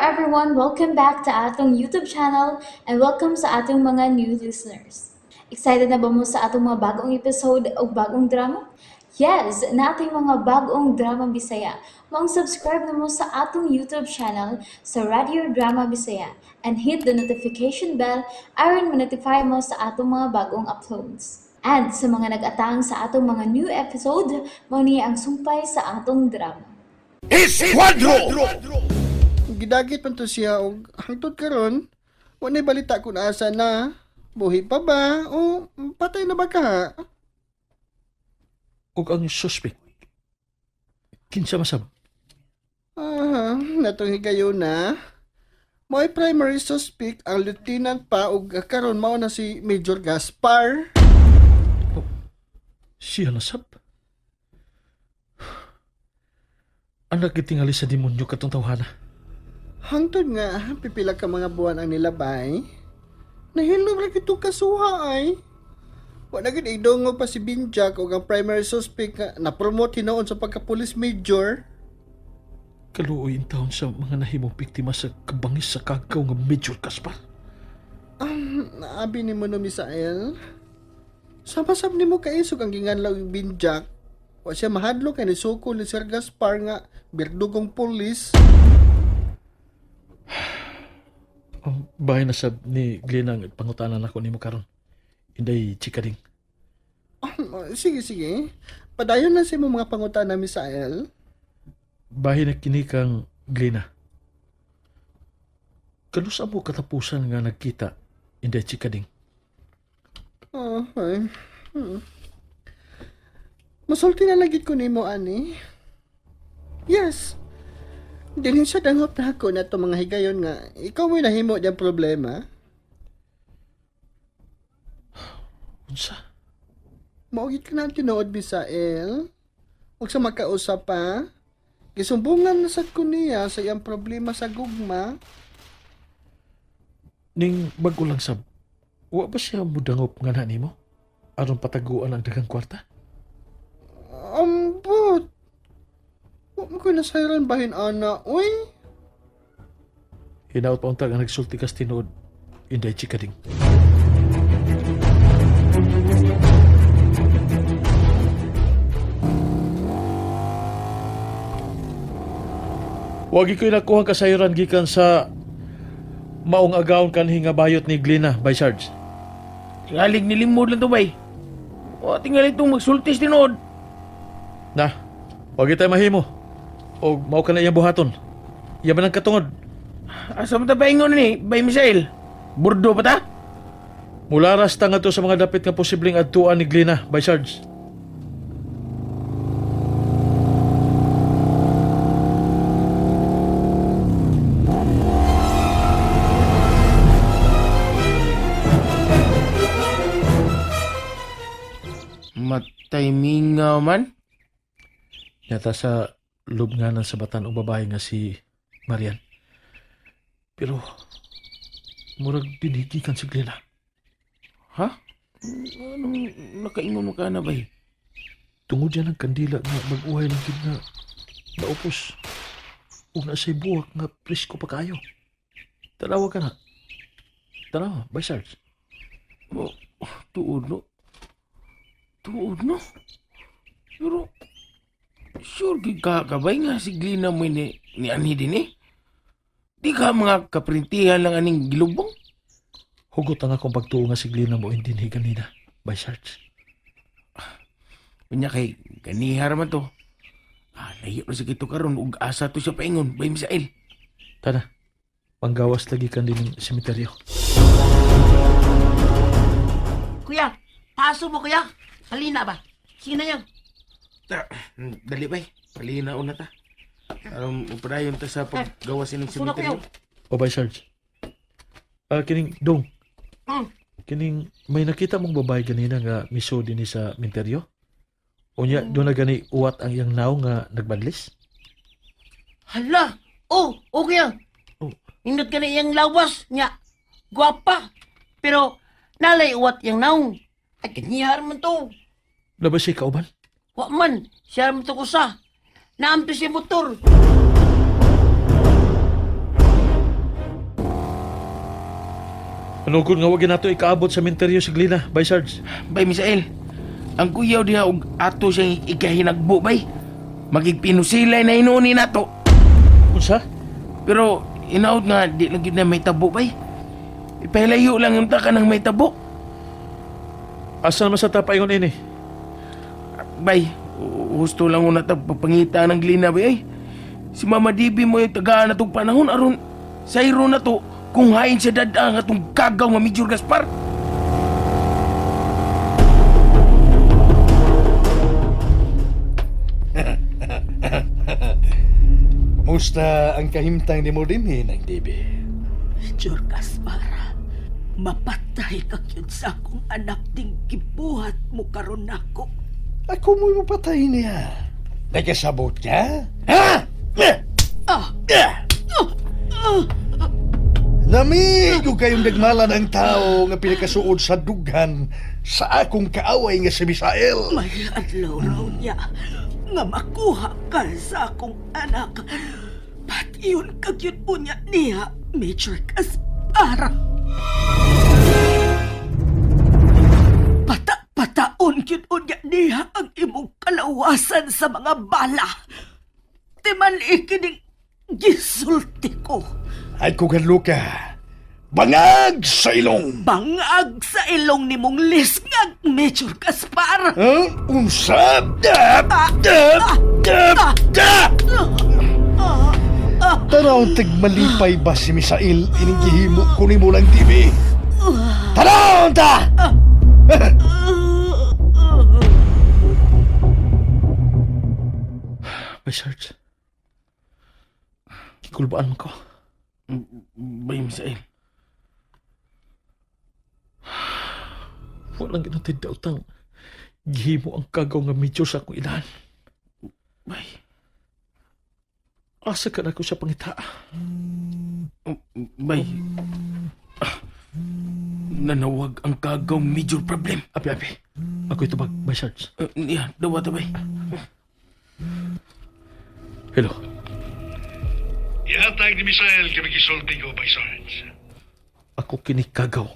everyone! Welcome back to atong YouTube channel and welcome sa atong mga new listeners. Excited na ba mo sa atong mga bagong episode o bagong drama? Yes, nating mga bagong drama Bisaya. Maong subscribe na mo sa atong YouTube channel sa Radio Drama Bisaya and hit the notification bell aron ma-notify mo sa atong mga bagong uploads. And sa mga nag-atang sa atong mga new episode, mao ni ang sumpay sa atong drama. Esquadro! Gidagit man to siya og hangtod karon, wa nay balita kung asa na. Buhi pa ba o patay na ba ka? Ug ang suspect, kinsa masab? Ah, natong higayon na. Mo'y primary suspect ang lieutenant pa og karon mao na si Major Gaspar. Siya na sab. Anak gitingali sa demonyo katong tawhana. Hangtod nga pipila ka mga buwan ang nilabay. Nahilom ra kito kasuha ay. Wa na gid idongo pa si Binjak og ang primary suspect nga na-promote hinuon sa pagka-police major. Kaluoy in taon sa mga nahimong biktima sa kabangis sa kagaw nga Major Gaspar. Naabi ni mo no, Misael. Sama-sab ni mo kaisog ang ginganlaw yung Binjak. Wa siya mahadlok kay nisuko ni Sir Gaspar nga birdugong pulis. Ang bahay na sab ni Glenn ang pangutanan ako nimo karon. Inday chikading. Sige, sige. Padayon na sa imong mga pangutana, Misael. Bahay na kini kang Glena. Kanus mo katapusan nga nagkita, Inday Chikading? Oh, ay. Masulti na lagit ko nimo ani. Yes. Dinhin siya dangop na ako na itong mga higayon nga ikaw mo'y nahimo diyang problema. Unsa? Maugit ka na ang tinuod, Misael. Huwag sa makausap pa. Gisumbungan na sad ko niya sa iyang problema sa gugma. Ning bago lang sab, wa ba siya mudangop nga na nimo? Aron pataguan ang daghang kwarta? Ambot! Huwag mo ko nasayran bahin, ana. Uy! Hinaut pa untag ang nagsulti kas tinuod, Inday Chikading. Wagi ko'y nakuha kasayuran gikan sa maong agawon kanhi nga bayot ni Glina by Sarge. Tingalig nilimod lang to bay. O tingali itong magsultis tinuod. Na, wagi tayo mahimo. O mao ka na iyang buhaton. Iya man ang katungod. Asa mo ta paingon ni, bay Misael? Burdo pa ta? Mula rasta nga to sa mga dapit nga posibleng adtuan ni Glina by Sarge. Matay mingaw man. Yata sa lubnganan sa batan og babae nga si Marian. Pero murag dinhigikan si Glina. Ha? Anong nakaingon mo ka na bay? Tungod yan ang kandila nga mag-uhay lang gid nga naupos. Ug na say buwak nga presko pa kayo. Tanawa ka na. Tanawa, by Sarge. Oh, tuod no? Tuod no? Pero, sure gid ka kabay nga si Glina mo ni anhi din eh. Di ka mga kaprintihan lang aning gilubong. Hugot ang akong pagtuo nga si Glina mo hindi ni ganina, by Sarge. Unya kay ganihar man to. Ah, layo na sa kito karon ug asa to siya paingon bay Misael. Tana, panggawas lagi kan din ng sementeryo. Kuya, paso mo kuya. Halina ba? Sige na yan. Ta, dali bay. Palina una ta. Upadayon ta sa paggawas ining Paso na, kuya. sementeryo. O by Sarge. Ah, kining dong. Kining may nakita mong babae ganina nga miso dinhi sa menteryo? Unya doon na gani uwat ang iyang naong nga nagbadlis? Hala! Oh, oh kuya. Oh. Nindot ka na iyang lawas niya. Guwapa. Pero nalay uwat iyang naong. Ay, ganihar man to. Labas siya kauban? Wa man, siya man to kusa. Naamto siya motor. Manugod nga wag nato ikaabot sa minteryo si Glina, bay Sarge. Bay, Misael, ang kuyaw diha og ato siyang ikahinagbo, bay. Magigpinusilay na hinuon nato. Unsa? Pero inaot nga di lang gyud na may tabo, bay. Ipahilayo lang yung taka ng may tabo. Asa naman sa tapaingon ini? Bay, husto lang una ta pagpangita ng Glina, bay. Ay, si Mama Dibi mo yung tagaan na tong panahon aron sayro na to kung hain sa dada ang atong gagaw nga Major Gaspar. Kumusta ang kahimtang ni mo dinhi ng DB? Major Gaspar, mapatay ka gyud sa akong anak ding gibuhat mo karon nako. Ako mo'y mapatay niya. Nagkasabot ka? Ha? Ah! Namigo kayong nagmalan ang tao nga pinakasuod sa dughan sa akong kaaway nga si Misael. May adlaw raw niya nga makuha ka sa akong anak. Pat yun kagyud unya niya, Major Gaspar. Pata-pataon gyud unya niya ang imong kalawasan sa mga bala. Timan ikining gisulti ko. Ay kugadlo ka. Bangag sa ilong! Bangag sa ilong ni mong lisngag, Major Gaspar. Ha? Unsa? Da! Da! Da! Da! Tanaw tagmalipay ba si Misael ining gihimo ko nimo lang TV? Tanaw ta! Bay Sarge. Gikulbaan man ko. Bay, Misael. Walang ginatid daotang gihimo ang kagaw nga medyo sa akong inahan. Bay. Asa ka na ko sa pangita. Bay. Ah, nanawag ang kagaw major problem. Api, api. Ako itubag, Bay Sarge. Yeah, dawa ta, bay. Hello. Ihatag ni Misael kami gisulti ko by Sarge. Ako kini kagaw.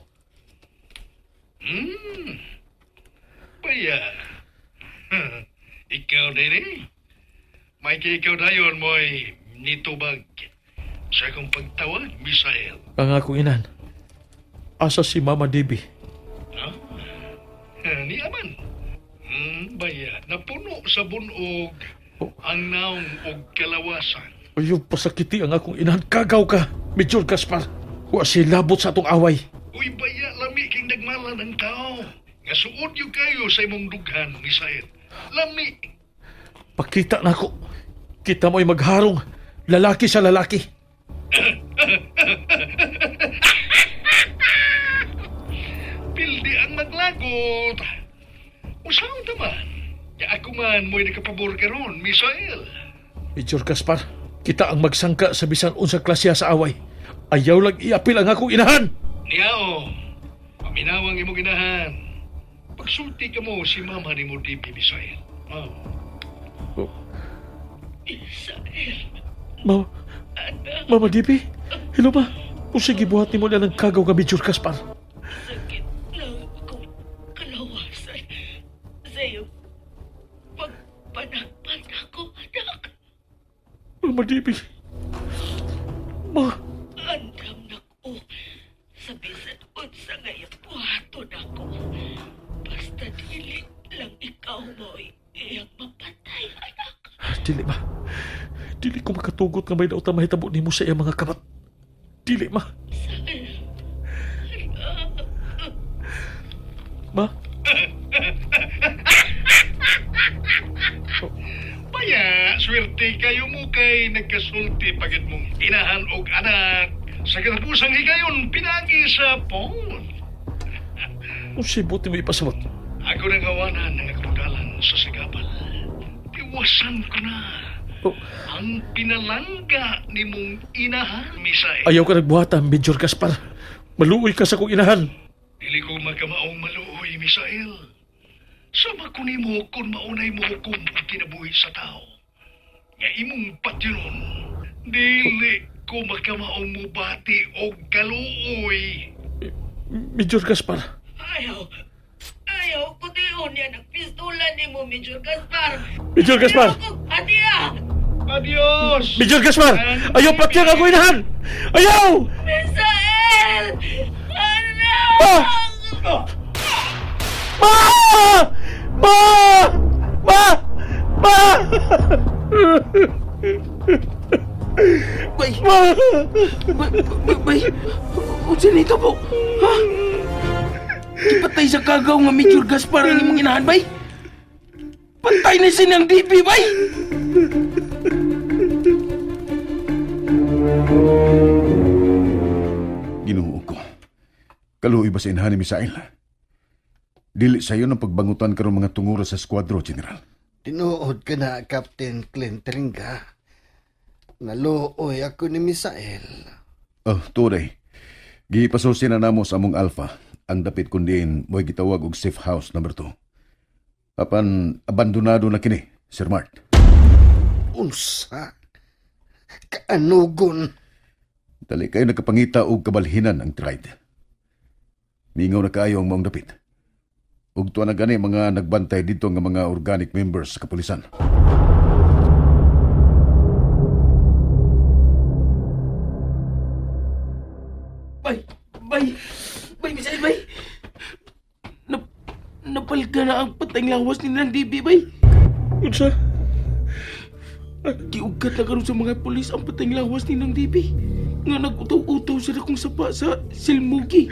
Baya. Ikaw din eh. May kay ikaw dayon mo'y nitubag sa akong pagtawag, Misael. Ang akong inahan. Asa si Mama Debbie. Ha? Ni aman. Baya, napuno sa bunog Oh. ang naong og kalawasan. Ayaw pasakiti ang akong inahan. Kagaw ka, Major Gaspar. Wa si labot sa atong away. Uy, baya, lami king nagmalan ang tao. Nga suod yung kayo sa imong dughan, Misael. Lami. Pakita na ako. Kita mo'y magharong. Lalaki sa lalaki. Pildi ang maglagot. Usaon naman. Ya ako man mo'y nakapabor karon, Misael. Major Gaspar, kita ang magsangka sa bisan unsang klase sa away. Ayaw lang iapil ang akong inahan. Niyao, paminawang imong inahan. Pagsulti ka mo si mama ni mo DB Misael. Oh. Oh. Ma, Mama Debbie, hello ba? O sige, buhat ni mo na ng kagaw nga Major Gaspar. Sakit ng akong kalawasan sa iyong pagpanagpan ako, anak. Mama Debbie. Ma, Andam na ko sa bisan unsa nga iyang buhaton ako. Basta dili lang ikaw mo'y iyang mapatay, anak. dili ma. Dili ko makatugot nga may daot na mahitabo nimo sa iyang mga kamat. Dili ma. Ma, Baya, swerte kayo mo kay nagkasulti pagit mong inahan og anak. Sa katapusang higayon, pinagi sa phone. kung sibuti mo ipasabot. Ako nang awanan ng akong dalan sa sagabal. Tiwasan ko na Oh, ang pinalangga ni mong inahan, Misael. ayaw ka nagbuhatan, Major Gaspar. Maluoy ka sa kong inahan. Dili ko magkamaong maluoy, Misael. Sama ko nimo kung maunay mo hukom og kinabuhi sa tao. Nga imong patyonon, dili ko makamaong mubati og kaluoy. Major Gaspar. Ayaw. Ayaw ko tiyon yan ang pistola ni mo, Major Gaspar. Major Gaspar! Ayaw ko, Adiya! Adios! Major Gaspar! Ayaw patyang ako inahan! Ayaw! Misael! Anak! Ah! Ma! Ma! Ma! Ma! Bay, Ma! bay, bay, bay. Unsa nito po? Ha? Gipatay sa kagaw nga Major Gaspar ang imong inahan, bay? Patay na siya ng DP, bay! Ginoo ko. Kaluoy ba sa inahan ni Misael? Dili sayo ng pagbangutan karon mga tungura sa squadro, General. Tinuod ka na, Captain Clint Ringa. Naluoy ako ni Misael. Oh, turay. Gipasusi na namo sa among Alpha ang dapit kundiin mo'y gitawag og safe house number 2. Apan abandonado na kini, Sir Mart. Unsa? Kaanugon. Dali kayo nagkapangita og kabalhinan ang tride. Mingaw na kaayo ang maong dapit. Ug tuwa na gani mga nagbantay dito nga mga organic members sa kapulisan. Bay, bay, bay, Misael, bay. Napalga na ang patay lawas ni Nang DB, bay. Unsa? Giugat na karon sa mga pulis ang patay lawas ni Nang DB. Nga nag-utaw-utaw sila kung sapa sa Silmugi.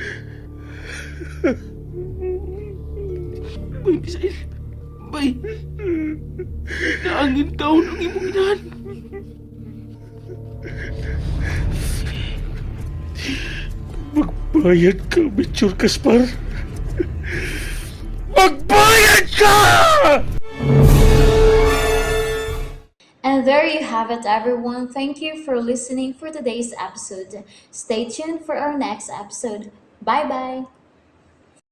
Bay, Misael, bay. Naangin taon ang imong inahan. Magbayad ka, Major Gaspar. Magbayad ka! And there you have it, everyone. Thank you for listening for today's episode. Stay tuned for our next episode. Bye bye.